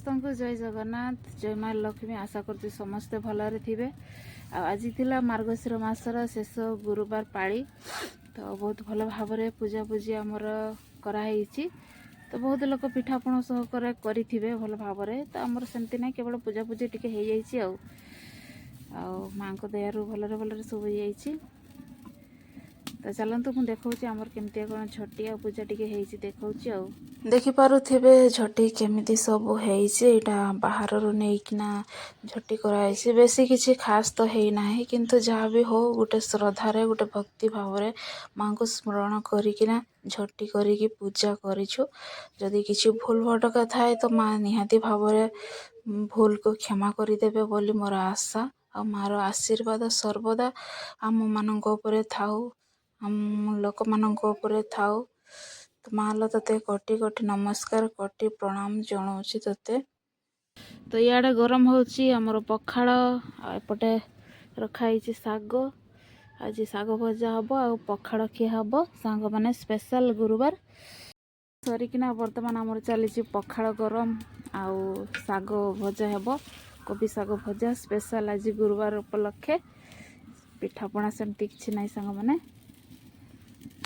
ସମସ୍ତଙ୍କୁ ଜୟ ଜଗନ୍ନାଥ, ଜୟ ମା ଲକ୍ଷ୍ମୀ। ଆଶା କରୁଛି ସମସ୍ତେ ଭଲରେ ଥିବେ। ଆଉ ଆଜି ଥିଲା ମାର୍ଗଶିର ମାସର ଶେଷ ଗୁରୁବାର ପାଳି। ତ ବହୁତ ଭଲ ଭାବରେ ପୂଜାପୂଜି ଆମର କରାହେଇଛି। ତ ବହୁତ ଲୋକ ପିଠାପଣା ସହକାରେ କରିଥିବେ ଭଲ ଭାବରେ। ତ ଆମର ସେମିତି ନାହିଁ, କେବଳ ପୂଜାପୂଜି ଟିକେ ହେଇଯାଇଛି। ଆଉ ଆଉ ମାଆଙ୍କ ଦୟାରୁ ଭଲରେ ଭଲରେ ସବୁ ହେଇଯାଇଛି। ତ ଚାଲନ୍ତୁ, ମୁଁ ଦେଖାଉଛି ଆମର କେମିତିଆ କ'ଣ ଝୋଟି ଆଉ ପୂଜା ଟିକେ ହେଇଛି, ଦେଖାଉଛି। ଆଉ ଦେଖିପାରୁଥିବେ ଝୋଟି କେମିତି ସବୁ ହେଇଛି। ଏଇଟା ବାହାରରୁ ନେଇକିନା ଝୋଟି କରାହେଇଛି। ବେଶୀ କିଛି ଖାସ୍ ତ ହେଇନାହିଁ, କିନ୍ତୁ ଯାହା ବି ହଉ, ଗୋଟେ ଶ୍ରଦ୍ଧାରେ, ଗୋଟେ ଭକ୍ତି ଭାବରେ ମାଆଙ୍କୁ ସ୍ମରଣ କରିକିନା ଝୋଟି କରିକି ପୂଜା କରିଛୁ। ଯଦି କିଛି ଭୁଲ ଭଟକା ଥାଏ, ତ ମା ନିହାତି ଭାବରେ ଭୁଲକୁ କ୍ଷମା କରିଦେବେ ବୋଲି ମୋର ଆଶା। ଆଉ ମାଆର ଆଶୀର୍ବାଦ ସର୍ବଦା ଆମମାନଙ୍କ ଉପରେ ଥାଉ, ଆମ ଲୋକମାନଙ୍କ ଉପରେ ଥାଉ। ତ ମା ଲୋ, ତୋତେ କୋଟି କୋଟି ନମସ୍କାର, କୋଟି ପ୍ରଣାମ ଜଣାଉଛି ତୋତେ। ତ ଇଆଡ଼େ ଗରମ ହେଉଛି ଆମର ପଖାଳ, ଆଉ ଏପଟେ ରଖା ହେଇଛି ଶାଗ। ଆଜି ଶାଗ ଭଜା ହେବ ଆଉ ପଖାଳ ଖିଆ ହେବ ସାଙ୍ଗମାନେ, ସ୍ପେଶାଲ ଗୁରୁବାର। ସରିକିନା ବର୍ତ୍ତମାନ ଆମର ଚାଲିଛି ପଖାଳ ଗରମ ଆଉ ଶାଗ ଭଜା ହେବ, କୋବି ଶାଗ ଭଜା ସ୍ପେଶାଲ ଆଜି ଗୁରୁବାର ଉପଲକ୍ଷେ। ପିଠାପଣା ସେମିତି କିଛି ନାହିଁ ସାଙ୍ଗମାନେ।